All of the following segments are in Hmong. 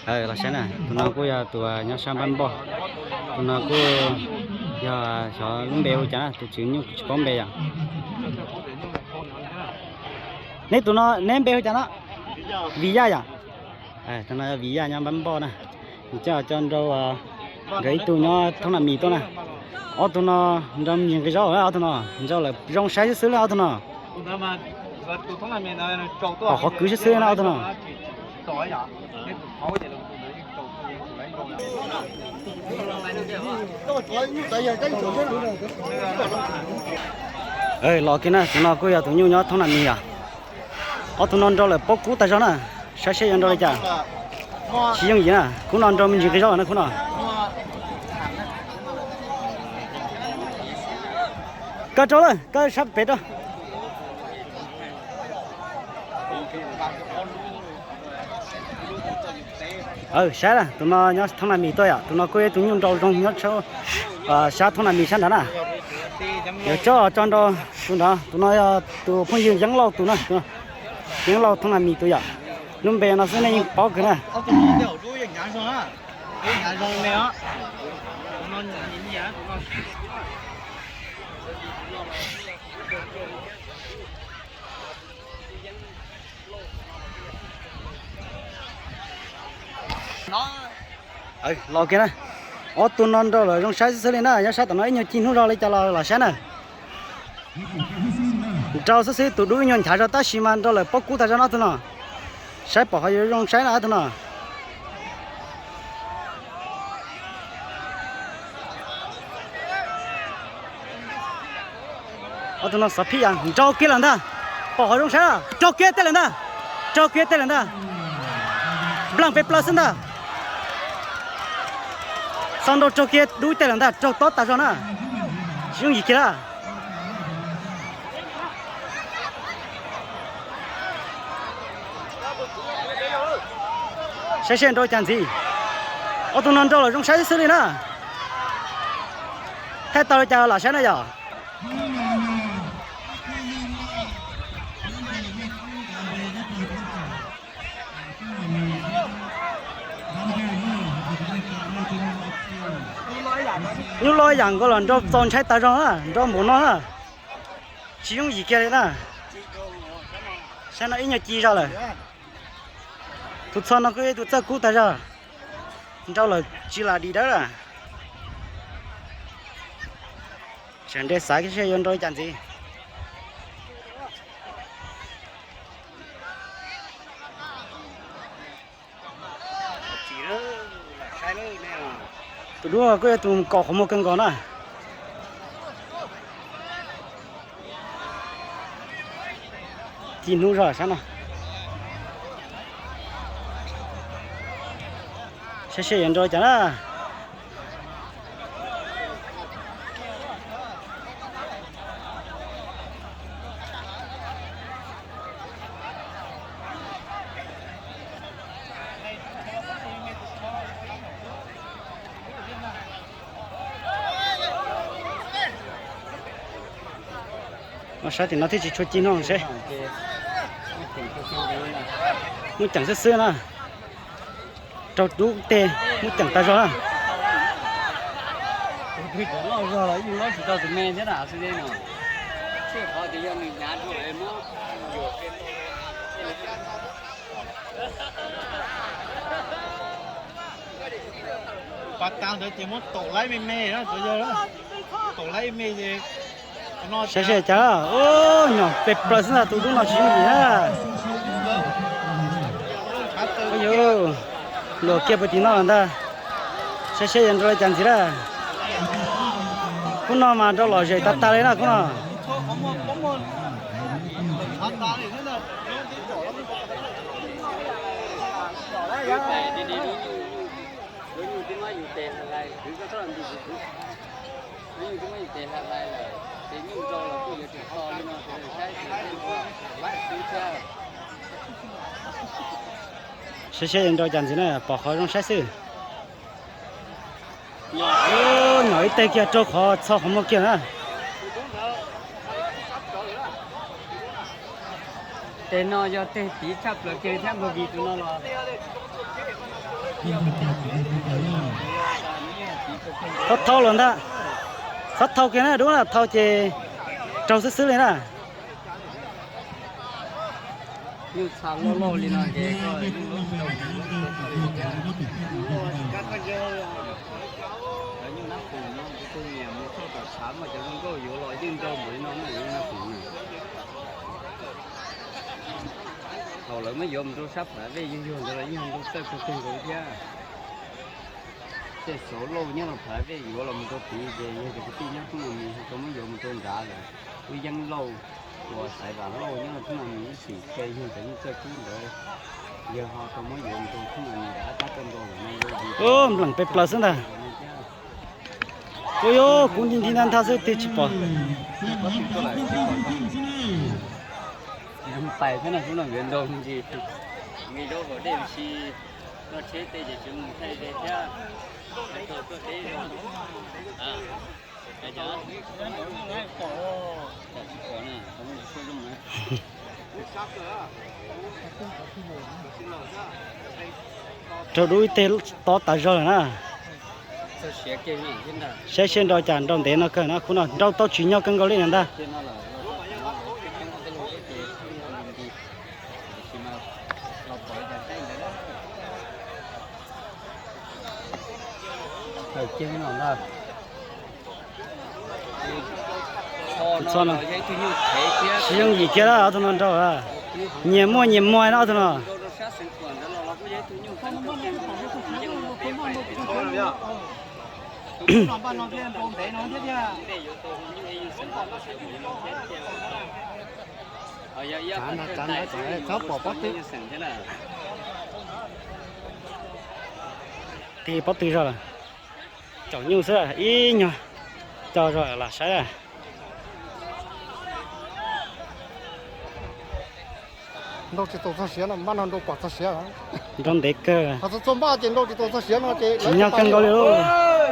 Los saib na, tus no kuj yog tus nyob sab npab npoj. Tus no kuj yog xyov lub npe hu cas na, tus tswv nyuj kuv tsis paub npe yom. Neb tus no neb npe hu cas no? Vim Yaj yom. Tus no yog Vim Yaj nyob npab npoj na. Nws coj coj nrau nkawd ib tug nyob Thoob Nas Mis tuaj na. Ob tug no nrau me ntsis nqi zaub na, ob tug no nrau lawm zoo saib xwb xwb na ob tug no. Pom qhov kwv xwb xwb na ob tug no. Los kiag na, tus no kuj yog tus nyuj nyob Thoob Nas Mis yom. Ob tug no nrau lawm paub kub tag zog na, saib seb yuav nrau li cas. Tsis yooj yim na, kub no nrau me ntsis nqi zaub na kub no. Koj rau lawm, koj sab pem rau. Saib na, tus no nyob Thoob Nas Mis tuaj yom, tus no kuj yog tus nyuj nrau zoo nyob sab Thoob Nas Mis sab nrad na. Yuav tso tso nrau tus nrad, tus no yog tus phooj ywg Yeeb Lauj tus na, Yeeb Lauj Thoob Nas Mis tus yom. Lub npe no xwb nej yeej paub kawg na. Los kiag na, ob tug no nrau lawm zoo saib xwb xwb li na, nyob sab tom no ib nyuag ci hnub zog li cas los los saib na. Nrau xwb xwb, tus dub ib nyuag nchav zog tab sis mas nrau lawm paub kub tag zog no tus no. Saib pom qhov yuav zoo saib na tus no. Ob tug no xov phij yas nrau kiag lawm ntag. Pom qhov zoo saib, rau kiag tej lawm ntag. Rau kiag tej lawm ntag. Nplees pes plaws xwb ntag. Xov nrau rau kiag dub tej lawm ntag, rau tob tas zog na. Tsis yooj yim kiag lawm. Saib seb nrau cas ntxiv. Ob tug no nrau lawm zoo saib xwb xwb li na. Thaij tau li cas los saib na yom. Nyuj loj yam nkaus los nrau txaus ntshai tas zog na, nrau npaum no na. Tsis yooj yim kiag li na. Saib no ib nyuag ci zog lawm. Tus txho no kuj tus txawj kub tas zog. Nrau lawm tsis lam dim dawb lawm. Tseem nres xav seb yuav nrau li cas ntxiv. Tus dub kuj yog tus kaum qhov muag kawg nkaus na. Ci hnub zog sab no. Saib seb yuav nrau li cas na. Saib tim no thiaj tsis tshua ci no seb. Muab ceem xwb xwb na. Rau dub teg muab ceem tas zog na. Pas tas ntawd ces muab taum laib me me na, cov yawg, taum laib me es. Saib seb cas, nyom pes plaws xwb ntag, tus dub no tsis yooj yim na. Luam kiag puag tim no lawm ntag. Saib seb yuav nrau li cas ntxiv na. Khub no mas nrau lom zem tag tag li na khub no. Saib seb yuav nrau cas ntxiv na, pom qhov zoo saib xwb. Nyom ib teg kiag rau qhov txho qhov muag kiag na. Teg no yog teg tiv tshaj plaws kiag thiab npawg Vij tus no los. Txhob thau los ntag. Txhob thau kiag na, dub na, thau ces raug xwb xwb li na. Nyuj txha loj loj li no ces koj nyuj lub rau, nyuj nab pus no kuv tus niam mus txog tom tshav mas cov zoo nkauj yuav los yeej nrau npaum li no na, nyuj nab pus na. Thaum lawv muab yuav mus rau sab Phav Vej yuag yuag ntawd los yeej nrau txawj kawg kawg nkaus thiab. Tej xauv lauj nyob rau Phav Vej yuav los mus rau tid ces yog cov kwv tij nyob Phoob Nab Mis ho tau muab yuav mus rau nrad lawm. Lub yeeb lauj uas Xaiv Vam lauj nyob rau Phoob Nab Mis ib txwm ces yog cov nyuj txawj kub ntawd, yawg ho tau muab yuav mus rau Phoob Nab Mis rau tab tom nrau lawm no. Npleem peb plaws xwb ntag. Ua yuav kuv nti nti ntag ntag xwb twb tsis pom. Pais thiab no, xub no yuav nrau ntsis, me zaub hauv dej si, noj tsheb tej ces tseem mus thaij dej thiab. Raug dub ib teg tob tas zog lawm na. Saib seb nrau cas, nrau ntev no kawg na, khub no nrau tau tsim nyog kawg nkaus li na ntag. Txhob no, tsis yooj yim kiag lawm ob tug no nrau. Nyias muaj nyias muag no ob tug no. Txhob pom pob tw. Tig pob tw zog lawm. Caum nyuj xwb, ib nyuag co zog lam saib. Nrau tsis tau txog siav no, npaj no nrau pom txog siav. Nrau ntev kawg. Txog npaj ces nrau tsis tau txog siav no ces tsim nyog kawg nkaus li lauj.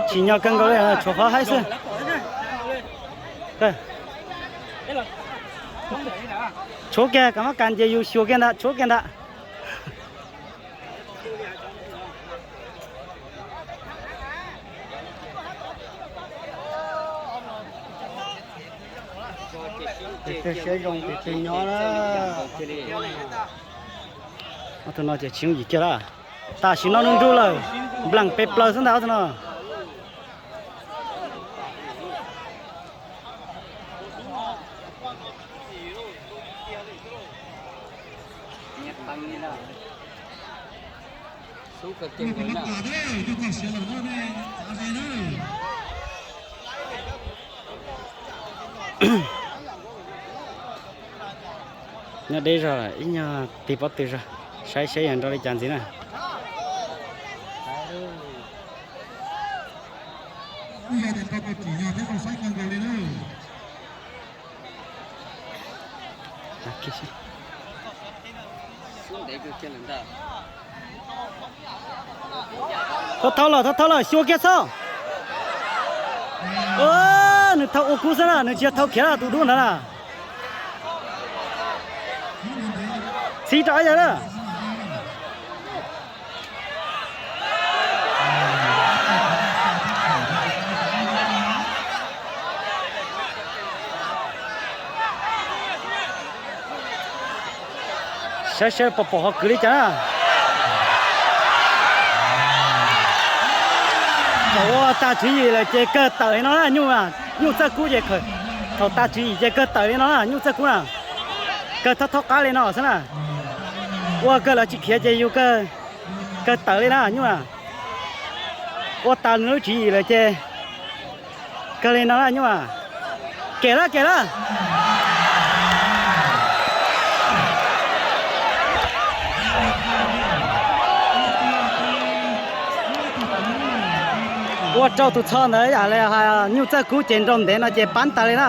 Tsim nyog kawg nkaus li, tshuav qhov haib xwb. Tshuav kiag, kam mab kas ces yus xyuas kiag ntag, tshuav kiag ntag. Tes twg siab zoo tes twg nyob na. Ob tug no ces tsis yooj yim kiag lawm. Tam sim no nruj nruj lawm, npleem pes plaws xwb ntag ob tug no. Nyob deb zog, ib nyuag tig pob tw zog, saib seb yog nrau li cas ntxiv na. Thau thau los, thau thau los, xyuas kiag xwb. Nws thau ua kub xwb na, nws tsis yog thau khiav tus dub ntawd na. Txhib rau ib yam na. Saib seb pom pom qhov kwv li cas na. Thaum ua tag tswv yim lawm ces kawg tawm li no na nyuj, nyuj txawj kub ces, thaum tas tswv yim ces kawg tawm li no na nyuj txawj kub na. Kawg thaub thaub qab li no xwb na. Ua kawg lawv tsis khiav ces yus kawg tawm li na nyuj na. Ua tas nws lub tswv yim lawm ces kawg li no na nyuj na. Kem lawm, kem lawm. Ua rau tus txho ntawd yam li nyuj txawj kub ces nrau ntev no ces pab tas li na.